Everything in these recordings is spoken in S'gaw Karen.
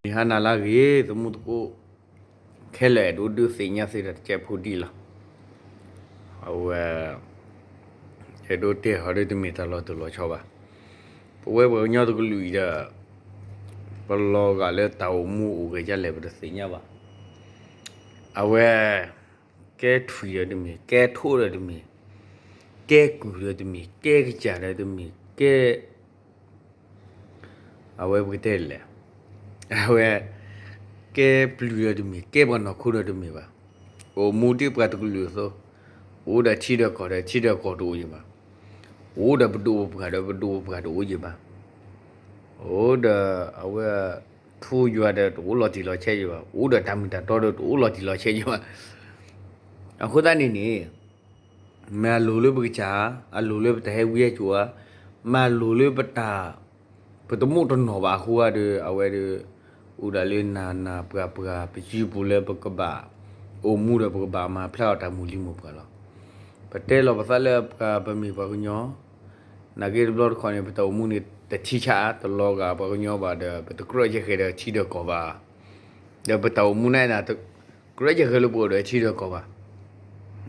ယဟါနၤလၢအဂ့ၤ သမူသကိး ခဲလၢာ် အဲၣ်ဒိးဒုးသ့ၣ်ညါသုတၢ်တကဲးဖိဒံးလီၤ. အဝဲ အဲၣ်ဒိးတဲဟီဒ်တမ့ၢ်တၢ်လီၤတိၢ်လီၤဆီဘၣ်. ပဝဲပှၤကညီတကလုာ်အံၤဒီး ပလီၤဂာ်လၢတၢ်အိၣ်မူအိၣ်ဂဲၤဒ်လဲၣ် ပတသ့ၣ်ညါဘၣ်. အဝဲ ကဲထွံၣ်ဒီးတမ့ၢ်, ကဲထိဒီးတမ့ၢ်, ကဲကုၢ်ဒီးတမ့ၢ်, ကဲကစၢ်ဒီးတမ့ၢ်, ကဲ အဝဲပကတဲလဲၣ်, အဝဲ ကဲပျုၤဒီးတမ့ၢ်, ကဲပှၤနီၢ်ခိဒီးတမ့ၢ်ဘၣ်. အိၣ်မူဒ်ပှၤတကလုာ်အသိး, အိၣ်ဒီးထံဒီးကီၢ်ဒီးထံဒီးကီၢ်တအိၣ်ယံၤဘၣ်. အိၣ်ဒီးပဒိၣ်ပပှၢ်ဒီးပဒိၣ်ပပှၢ်တအိၣ်ယံၤဘၣ်. အိၣ်ဒီးအဝဲ ထူယွၤဒီးတအိၣ်လီၤတံၢ်လီၤဆဲးယံၤဘၣ်. အိၣ်ဒီးတၢ်မုၢ်တၢ်တီဒီးတအိၣ်လီၤတံၢ်လီၤဆဲးယံၤဘၣ်. အဃိသတးန့ၣ်န့ၣ် မ့ၢ်အလိၤလၢပကစၢ်, အလိၤလၢပတၢ်ဟဲဝံဟဲစိာ်ဧါ, မ့ၢ်အလိၤလၢပတၢ် ပတမိၣ်တနီၢ်ဘၣ်အဃိဧါဒီး အဝဲဒီး အိၣ်ဒၣ်လၢနၤနၤပှၤပှၤ ပစုပူၤလၢပကဘၣ်အိၣ်မူဒီးပကဘၣ်မၤဖျါအီၤတၢ်မုၢ်လံၤမိၢ်ပှၢ်လီၤ. ပတဲလီၤပသးလၢပှၤပမ့ၢ်ပှၤကညီ နာ်က့တဘျီတခီၣ်န့ၣ် ပတၢ်အိၣ်မူန့ၣ် တထံဆးတလီၤဂာ်ပှၤကညီဘၣ်ဒီး ပတကြၢးယဲၢ်ဃဲၤဒီးထံဒီးကီၢ်ဘၣ်. ဒီးပတၢ်အိၣ်မူန့ၣ် ကြၢးယဲၢ်ဃဲၤလၢပအိၣ်ဒီးထံဒီးကီၢ်ဘၣ်.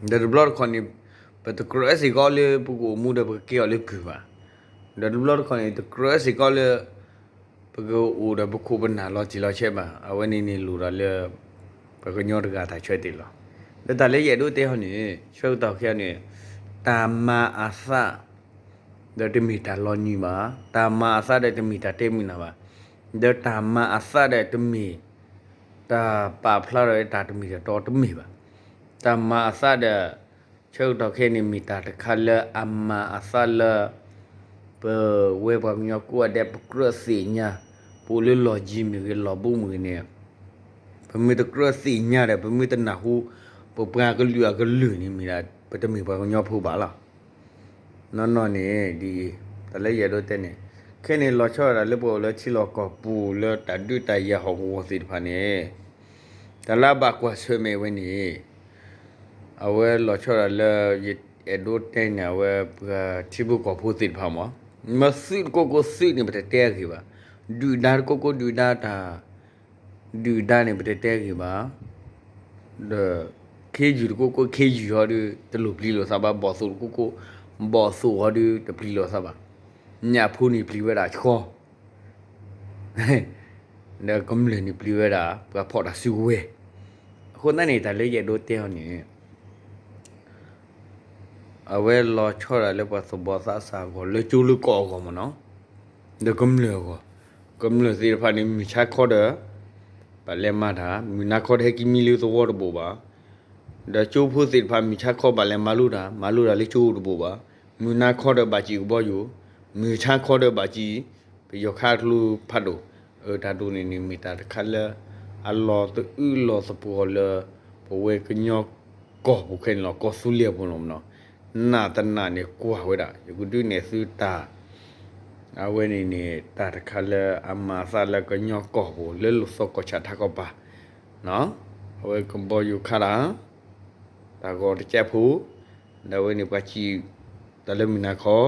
ဒီးတဘျီတခီၣ်န့ၣ် ပတကြၢးစ့ၢ်ကီးလၢပကအိၣ်မူဒီးပကကဲအီၤလၢကုၢ်ဘၣ်. ဒီးတဘျီတခီၣ်န့ၣ် တကြၢးစ့ၢ်ကီးလၢ ပကအိၣ်ဒီးပခိၣ်ပနၢ်လီၤတံၢ်လီၤဆဲးဘၣ်. အဝဲန့ၣ်န့ၣ်လိၣ်ဒီးလၢ ပှၤကညီတဂၤတၢ်ဆၢတဲာ်လီၤ. ဒီးတၢ်လၢယအဲၣ်ဒိးတဲဟီန့ၣ် ဆၢကတီၢ်ခဲအံၤန့ၣ် တၢ်မၤအသး ဒီးတမ့ၢ်တၢ်လီၤနံၤဘၣ်, တၢ်မၤအသးဒီးတမ့ၢ်တၢ်တဲမုာ်နၤဘၣ်, ဒီးတၢ်မၤအသးဒီးတမ့ၢ် တၢ်ပာ်ဖျါဒီးတၢ်တမ့ၢ်တၢ်တီတမ့ၢ်ဘၣ်. တၢ်မၤအသးဒီး ဆၢကတီၢ်ခဲအံၤန့ၣ် မ့ၢ်တၢ်တခါလၢအမၤအသးလၢ ပဝဲပှၤကညီကိးဂၤဒဲး ပကြၢးသ့ၣ်ညါ, ပအိၣ်လၢလီၢ်ယံၤမ့ၢ်ဂ့ၤ လီၢ်ဘူးမ့ၢ်ဂ့ၤန့ၣ် ပမ့ၢ်တကြၢးသ့ၣ်ညါဒီး ပမ့ၢ်တနၢ်ဟူ ပပှၤကလုာ်အကလုာ်န့ၣ်မ့ၢ်ဒၣ် ပတမ့ၢ်ပှၤကညီဖိဘၣ်လီၤ. နီၢ်နီၢ်န့ၣ် ဒ်အံၤ တၢ်လၢယအဲၣ်ဒိးတဲန့ၣ် ခဲအံၤန့ၣ်လီၤဆီဒၣ်တၢ်လၢပှၤအိၣ်လၢထံလီၢ်ကီၢ်ပူၤလၢတၢ်ဒုးတၢ်ယၤဟီၣ်ကဝီၤသ့ၣ်တဖၣ်န့ၣ် တၢ်လၢအဘၣ်ကွၢ်ဆၢၣ်မဲာ်ဝဲန့ၣ် အဝဲလီၤဆီဒၣ်တၢ်လၢ ယအဲၣ်ဒိးတဲန့ၣ် အဝဲပှၤထံဖိကီၢ်ဖိသ့ၣ်တဖၣ်မး, မ့ၢ်သုးတကိးကိးသုးန့ၣ် ပတတဲအဂ့ၢ်ဘၣ်, ဒုၣ်ဒါတကိးကိးဒုၣ်ဒါတၢ် ဒုၣ်ဒါန့ၣ် ပတတဲအဂ့ၢ်ဘၣ်. ဒီး ခ့ယုၢ်တကိးကိးခ့ယုၢ်ဟီဒုး တလိၣ်ပျံၤလိာ်သးဘၣ်, ဘီၣ်သိၣ်တကိးကိး ဘီၣ်သိၣ်ဟီဒုး တပျံၤလိာ်သးဘၣ်. ညၣ်ဖိန့ၣ်ပျံၤဝဲဒၣ်ဆှီ ဒီးကမျၢၢ်န့ၣ်ပျံၤဝဲဒၣ် ပှၤဖီၣ်တၢ်စုကဝဲၤ. အဃိသတးန့ၣ် တၢ်လၢယအဲၣ်ဒိးတဲအီၤန့ၣ် အဝဲလီၤဆီဒၣ်လၢပှၤသူၣ်ဘီၣ်သးစၢ်အဂီၢ် လၢကၠိလၢကီၢ်အဂီၢ်မ့ၢ်နီၤ, ဒီးကမျၢၢ်အဂီၢ်, ကမျၢၢ်သ့ၣ်တဖၣ်န့ၣ် မုၢ်ဆါခီဒီး ဘၣ်လဲၤမၤတၢ်, မုၢ်နၤခီဒီးဟဲက့ၤမံလၢသဝီတဘိးဘၣ်. ဒီးကၠိဖိသ့ၣ်တဖၣ် မုၢ်ဆါခီဘၣ်လဲၤမၤလိတၢ်, မၤလိတၢ်လၢကၠိတဘိးဘၣ်. မုၢ်နၤခီဒီးဘၣ်စံၣ်ကဘီယူၤ, မုၢ်ဆါခီဒီးဘၣ်စံၣ် ပယီၤခးအကျိဖးဒိၣ်, အတၢ်ဒိၣ်န့ၣ်န့ၣ် မ့ၢ်တၢ်တခါလၢ အလီၤသအုးလီၤသပှီၤလၢ ပဝဲကညီကီၢ်ပူၤခဲအံၤန့ၣ်လီၤ, ကီၢ်သူလ့ၤအပူၤလီၤမ့ၢ်နီၤ, နၢ်တနၢ်န့ၣ်ကွၢ်ဝဲဒၣ် ယကဒုးနဲၣ်သုတၢ် အဝဲန့ၣ်န့ၣ် တၢ်တခါလၢအမၤအသးလၢကညီကီၢ်ပူၤ လၢလူၢ်သီကီၢ်ဆၣ်ထးကီၢ်ပၤ, အဝဲကဘီယူၤခးတၢ် တၢ်ဂီၤတကဲးဖိ, ဒီးအဝဲန့ၣ်ပှၤစံၣ်တၢ်လၢမုၢ်နၤခီ,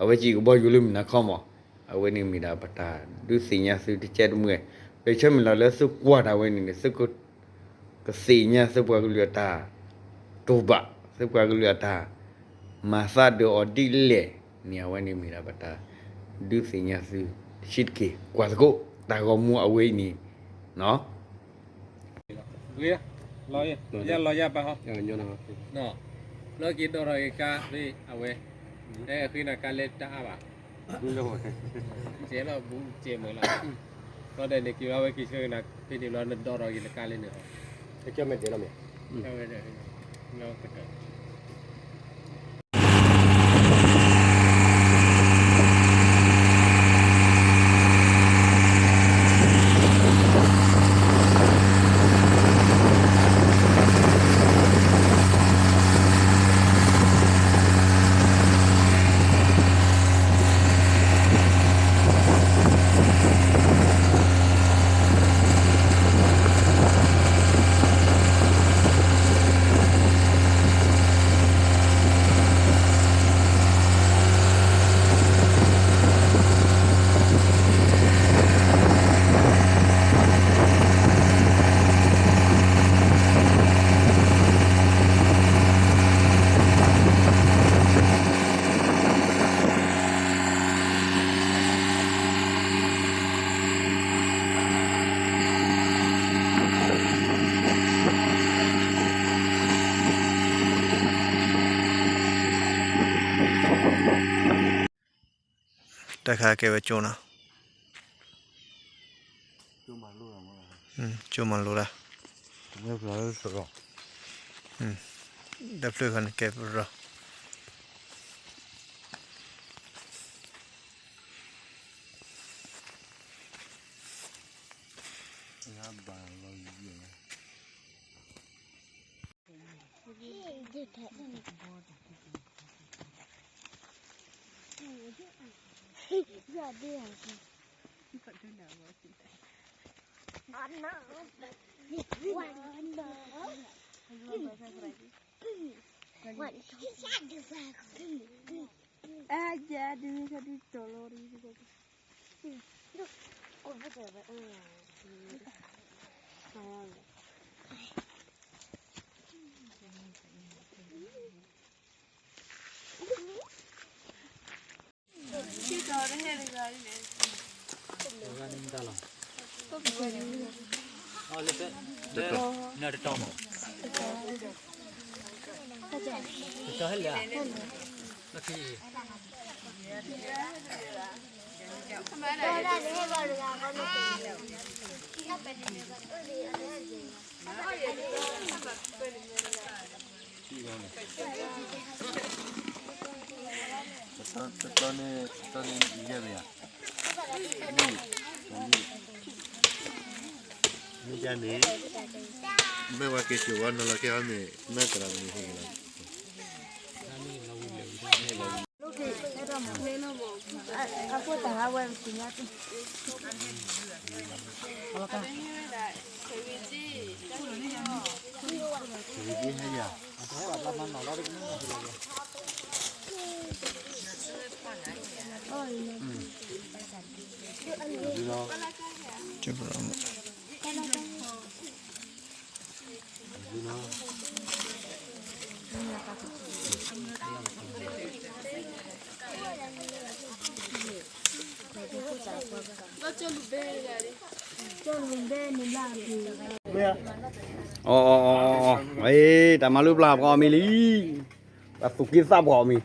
အဝဲစံၣ်ကဘီယူၤလၢမုၢ်နၤခီမး, အဝဲန့ၣ်မ့ၢ်ဒၣ်ပတၢ်ဒုးသ့ၣ်ညါသုတကဲးတမှဲၤ, ဒီးဆၢမုၢ်လၢ်လၢသုကွၢ်တၢ်ဝဲန့ၣ်န့ၣ် သုက ကသ့ၣ်ညါသုပှၤကလုာ်အတၢ်တိာ်ဘၣ်, သုပှၤကလုာ်အတၢ် မၤသးဒၢးအီၤဒ်လဲၣ်န့ၣ် အဝဲန့ၣ်မ့ၢ်ဒၣ်ပတၢ်ဒုးသ့ၣ်ညါသုတဆံးတက့ၢ်. ကွၢ်သကိး တၢ်ဂီၤမူအဝဲအံၤန့ၣ်နီၤ. လီၤယၤပၢ်ဟီ, လီၤက့ၤဒိးထီၣ်က့ၤကါဖဲအဝဲ, တဲဃ့နၤကါလဲၣ်တၢ်အါဘၣ်, ကဲလီၤဘူးကဲမုာ်လီၤ, ဒီးန့ၣ်က့ၤလီၤဝဲက့ၤဆၢက့ၤနၤဖဲန့ၣ်လီၤ နဒိးထီၣ်က့ၤနကါလဲၣ်န့ၣ်ဟီ, ကဲမ့ၢ်ဒဲးလီၤမ့ၢ်, ကဲဝဲဒဲး, လီၤကတၢၢ် တၢ်ခါကဲဝဲကၠိနီၤ, ကၠိမၤလိတၢ်, တၢ်ဖျၢၣ်ဃီန့ၣ်ကဲပရီ မ့ၢ်န့ၣ် မ့ၢ်ဝဲက့ၤကၠိဝဲနီၤလီၤက့ၤအီၤန့ၣ် မ့ၢ်သရၣ်မုၣ်ဟဲက့ၤလီၤ. အီ အီ အီ အီ တၢ်မၤလိပျၢ်ပှၤအီၤမံၤလံ, တၢ်သူၣ်က့သးပှၢ်အီၤမံၤ,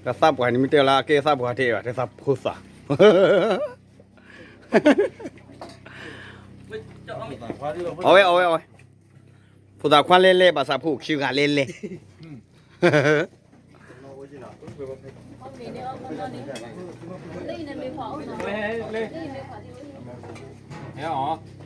တၢ်သးပှၢ်န့ၣ်မ့ၢ်တဲလၢအကဲသးပှၢ်တဲဘၣ်, တဲသးဖိသၣ်, အီၣ်ဝဲ အီၣ်ဝဲ အီၣ်ဝဲ, ဖိသၣ်ခွါလဲၣ်လဲၣ် ဘၣ်ဆၣ်ဖိခံဂၤလဲၣ်လဲၣ်. ဟဲအီၤ